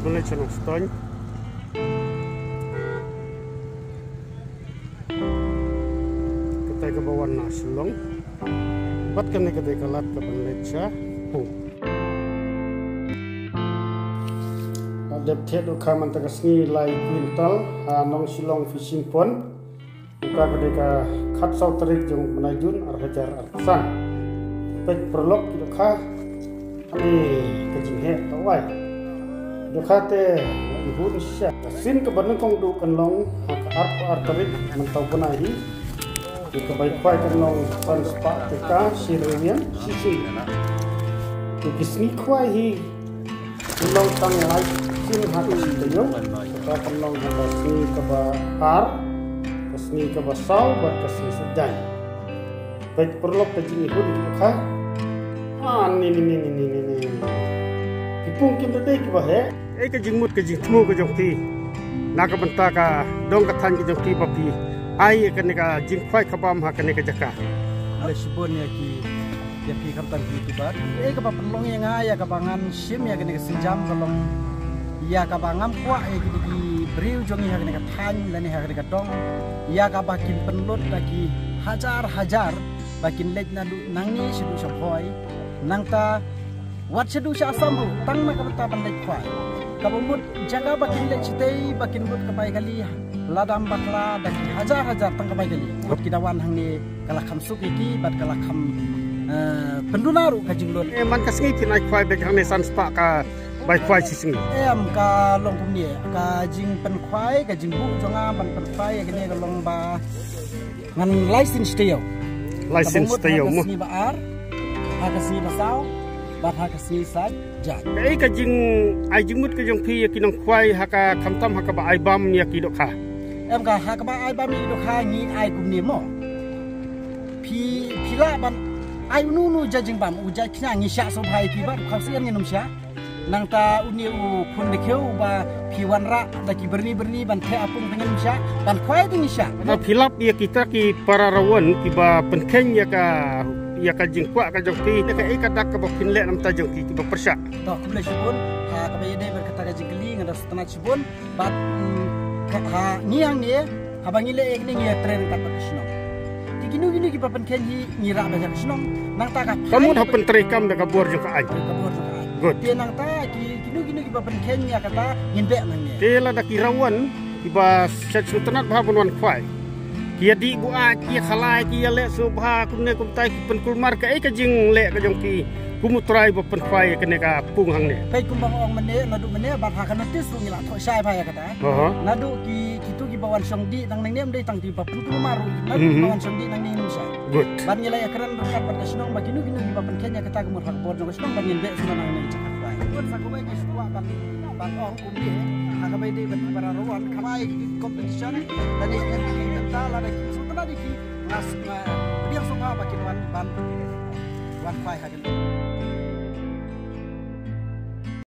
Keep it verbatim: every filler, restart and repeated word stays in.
Mane chano stone. Kata ka ba wan na Shillong. Bad kane ka dei ka lad ka ban leit sha pung. Dep thied u kha mynta ka sngi lai quintal ha Nong Shillong Fishing Pond. Uta ka dei ka khatsaw tarik jong u bnai Jun ar hajar arphew san. Peit paralok ki dohkha. Ani ka jingheh tawai. Dohkha te i hun sha. Ka sien ka ba nyngkong duh kan long ha ka arphew ar tarik mynta u bnai hi. Ka bai khwai kan long san spah tyngka shi ryngwiang shi shi. Ki sngi khwai hi Ki long tang lai sien ha ka shi taïew. Kata kan long ha ka sngi kaba ar, ka sngi kaba saw bad ka sngi Saitjaiñ. Peit paralok ka jingïakhun ki kha. Ah, ni ni ni ni ni ni ni. Ki pung kim da dei kiba heh. Ei ka jingmut ka jingthmu ka jong phi na ka bynta ka dong ka thaiñ ka jong phi ba phi ai kane ka jingkhwai khabam ha kane ka jaka. Khublei shibun ïa ki ïa phi khamtam ki YouTuber. Ei kaba pynlong ïa nga ïa kaba ngan shim ïa kane ka sienjam ka long ïa kaba ngam kwah ïa kine ki briew jong ngi ha kane ka thaiñ lane ha kane ka dong ïa kaba kin pynlut da ki hajar hajar ba kin leit naduh nangne shaduh sha Bhoi. Nangta wat shaduh sha Assam ruh tang na ka bynta ban leit khwai. Kaba mut jaka ba kin leit shatei ba kin mut ka bai kali lada ym bakla da ki hajar hajar tang ka bai kali. Mut ki da wan hangne ka la kham suk ïa ki bad ka la kham, eh, pynduna ruh ka jinglut. Eh, man ka sngi phin ai khwai beit hangne san spah ka bai khwai shi sngi? Em, ka long kumne, ka jingpynkhwai, ka jingbuh jong nga ban pynkhwai ïa kane ka long ba ngan lai sien shi taïew. Lai sien shi taïew mo. Ka ba mut ha ka sngi ba ar, ha ka sngi ba saw bad ha ka sngi Saitjaiñ. Kaei ka jing, ai jingmut ka jong phi ïa ki nongkhwai ha ka khamtam ha kaba ai bam ïa ki dohkha? Em, ka ha kaba ai bam ïa ki dohkha ngi ai kumne mo. Phi, phi lah ban ai uno uno jait jingbam, u jait kñia ngi shah sngewbha ïa ki bad u khawsien ngin ym shah. Nangta une u khun dkhiew ba phi wanrah da ki byrni byrni ban theh apung te ngin ym shah, ban khwai te ngi shah. Ba phi lap ïa kita ki para rawan kiba pynkheiñ ïa ka, ïa ka jingkwah ka jong phi, ïa kaei ka dak kaba phin leh namar jong ki kiba pyrshah. To, khublei shibun ha kaba ïadei bad kata ka jingkylli, nga da sngewtynnat shibun. Bad, mm, ka, ha, ngi hangne, haba ngi leh ïa kine ngi ïa trei ryngkat bad ka shnong. Ki kino kino kiba pynkheiñ hi ngi rah da ka shnong. Nangta ka, ka mut ha pyntrei kam da ka bor jong ka aiñ. Ka bor jong ka aiñ. Good. Te nangta ki kino kino kiba pynkheiñ ïa kata ngin beh nangne. Te lada ki rawan kiba sngewtynnat bha ban wan khwai, ki ïa dih buaid, ki ïa khalai, ki ïa leh sngewbha kumne kumtai, ki pynkulmar. Kaei ka jingleh ka jong ki kum u trai ba pynkhwai ïa kane ka pung hangne? Peit kumba nga ong mynne, naduh mynne bad ha ka notis ruh ngi la thoh shai bha ïa kata. Aha. Naduh ki, kito kiba wan shong dih nangne, ym dei tang kiba pynkulmar ruh, naduh kiba wan shong dih nangne ngin ym shah. Good. Bad ngi la ïakren ryngkat bad ka shnong ba kino kino kiba pynkheiñ ïa kata ka mut ha ka bor jong ka shnong bad ngin beh shuwa nangne. Bun sa kawei nga shu kwah ban, ban ong kumne, ha kaba ïadei bad ki para rawan, kaba ïadei ki competition, lane ki competition, lane ki sngewtynnat ïa ki, nga sngewbiang sngewbha ba kin wan ban wan khwai ha kane.